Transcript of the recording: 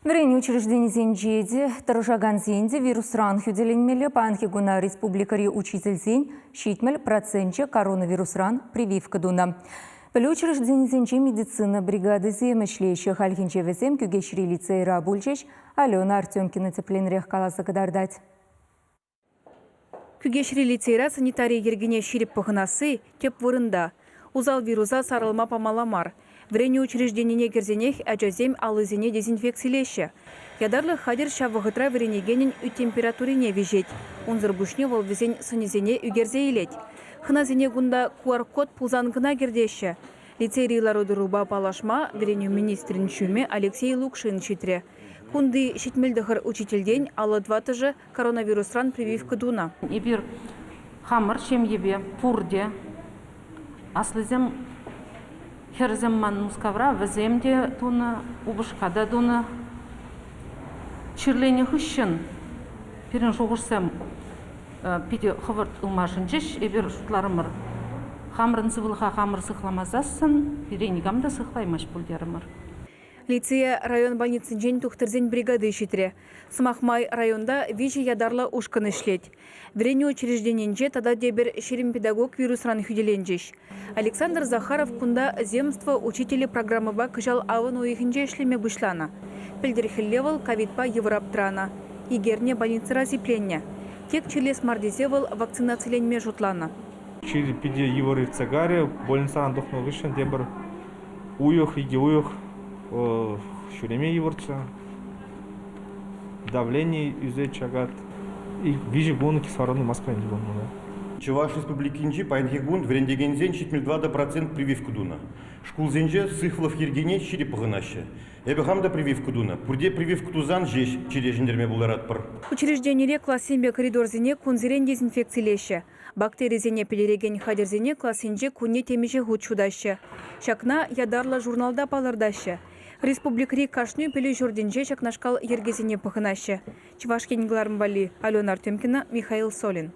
Вӗренӳ учрежденисенче те тӑрӑшакансен те вирусран хӳтӗленмелле. Паянхи куна республикӑри учительсен 70 проценчӗ коронавирусран прививка тунӑ. Пӗлӳ учрежденисенче медицина бригадисем ӗҫлеҫҫӗ. Хальхинче вӗсем Кӳкеҫри лицейра пулчӗҫ. Алена Артемкина тӗплӗнрех каласа кӑтартать. Кӳкеҫри лицейра санитари йӗркине ҫирӗп пӑхӑнасси тӗп вырӑнта. Усал вируса сарӑлма памалла мар. Вӗренӳ учрежденине кӗрсенех ачасем аллисене дезинфекцилеҫҫӗ. Ятарлӑ хатӗр ҫав вӑхӑтра вӗренекенӗн ӳт температурине виҫет. Унсӑр пуҫне вӑл вӗсен сӑнӗсене ӳкерсе илет. Хӑнасене кунта QR-код пулсан кӑна кӗртеҫҫӗ. Лицейри лару-тӑрупа паллашма вӗренӳ министрӗн ҫумӗ Алексей Лукшин ҫитрӗ. Кунти 79 учительтен 54-ӑшӗ коронавирусран прививка тунӑ. Эпир хамӑр ҫемьепе пурте, аслисем, хӗрсем ман Мускавра, вӗсем те тунӑ, упӑшка та тунӑ. Чирленӗ хыҫҫӑн пирӗн шухӑшсем питӗ хӑвӑрт ылмашӑнчӗҫ. Эпир шутларӑмӑр, хамӑрӑн сывлӑха хамӑр сыхламасассӑн пире никам та сыхлаймасть пуль терӗмӗр. Лицее район больницинчен тухтӑрсен бригади ҫитрӗ. Сӑмах май, районта виҫӗ ятарлӑ ушкӑн ӗҫлет. Вӗренӳ учрежденинче тата тепӗр 20 педагог вирусран хӳтӗленчӗҫ. Александр Захаров кунта «Земство учителӗ» программӑпа кӑҫал авӑн уйӑхӗнче ӗҫлеме пуҫланӑ. Пӗлтӗр хӗлле вӑл ковидпа йывӑр аптранӑ. Ик эрне больницӑра сипленнӗ. Тек чирлес мар тесе вӑл вакцинациленме шутланӑ. Чир питӗ йывӑр иртсе кайрӗ. Больницӑран тухнӑ хыҫҫӑн тепӗр уйӑх, икӗ уйӑх ҫӳреме йывӑрччӗ. Давлени ӳсет, чакать. Виҫӗ кун кислородный маска илнӗ пулнӑ. Чӑваш Республикинчи паянхи кун вӗрентекенсен 74% прививка тунӑ. Шкулсенче сыхлӑх йӗркине ҫирӗп пӑхӑнаҫҫӗ. Эпӗ хам та прививка тунӑ. Пурте прививка тусан ҫеҫ чире ҫӗнтерме пултаратпӑр. Учрежденире классемпе коридорсене кунсерен дезинфекцилеҫҫӗ. Бактерисене пӗтерекен хатӗрсене классенче кунне темиҫе хут ҫутаҫҫӗ. Ҫакна ятарлӑ журналта палӑртаҫҫӗ. Республикӑри кашни пӗлӳ ҫуртӗнче ҫакнашкал йӗркесене пӑхӑнаҫҫӗ. Чӑваш Ен кӑларӑм валли Алена Артемкина, Михаил Солин.